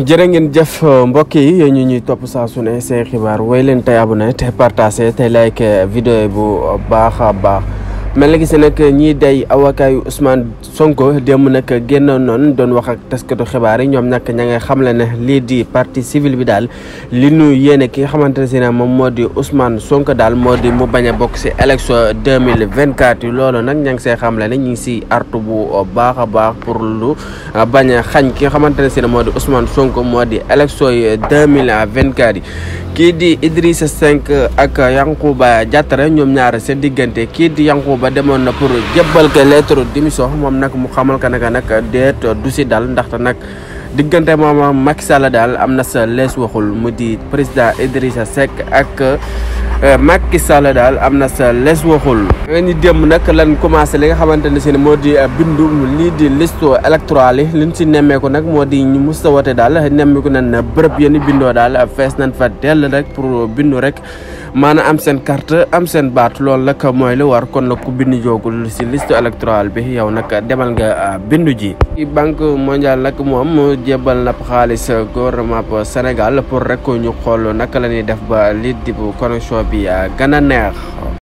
jërë ngeen jëf mbokk yi ñu ñuy topp saa su ne seen xibaar woy leen tey abonné te partagé te like vidéo bu baax a baax mel na gis nag ñii day avocat yu Ousmane Sonko démb nag génnoon noonu doon wax ak taskatu xibaar yi ñoom nag ña ngay xamle ne lii di partie civile bi daal li nu yéene ki nga xamante ne si ne moom moo di Ousmane Sonko daal moo di mu bañ a bokk si élection 2024 yi loolu nag ña ngi see xamle ne ñu ngi si artu bu baax a baax pour lu bañ a xañ ki nga xamante ne si ne moo di Ousmane Sonko moo di élection yi 2024 yi kii di Idrissa Seck ak Yankhoba Diattara ñoom ñaar seen diggante kii di Yankhoba demoon na pour jébbal ko lettre démission moom nag mu xamal ko nag déet du si dal ndaxte nag diggante moom Macky Sall daal am na sa lees waxul mu di président Idrissa Seck ak Macky Sall daal am na sa lees waxul. ñu démb nag lan commencé li nga xamante ne si moo di bindu lii di liste électorale yi liñ si nemmeeku nag moo di ñu mus a wote daal nemmeeku nañ bërëb yéen bindoo daal fees nañ fa dell rek pour bindu rek maanaam am seen carte am seen baat loolu nag mooy lu war kon nag ku bindu joogul si liste électorale bi yow nag demal nga bindu ji. Banque mondiale nag moom jébbal na xaalis gouvernement Sénégal pour rek ñu xool naka la ñuy def ba lii di connexion bi gën a neex.